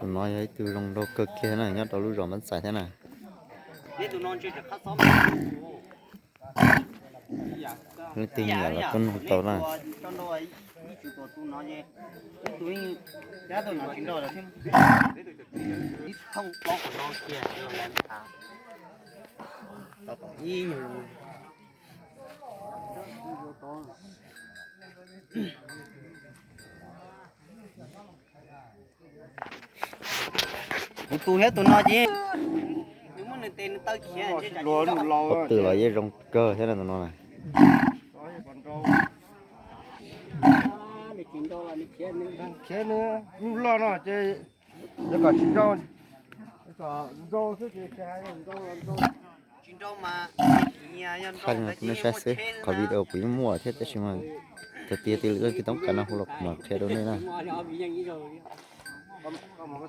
Tus no yog ib tug zoo nraug kawg kiag na, nyob rau lub zos Npab Txais thiab na. Leej twg nyiam los tuaj nug tau na. Kuv tus thiab tus no ces nws muab nws tes nws taw khiav. Pob tw los yeej zoo kawg thiab na tus no na. Khiav nws lub loj no ces yuav kom tsis nrau, kom nrau xwb ces hais nrau los nrau. Tsis nrau mas, nej saib xwb, qhov video kuv yeej muaj thiab tab sis mas tias tias li tib toob kas no hu los kuv mam qhia rau nej na.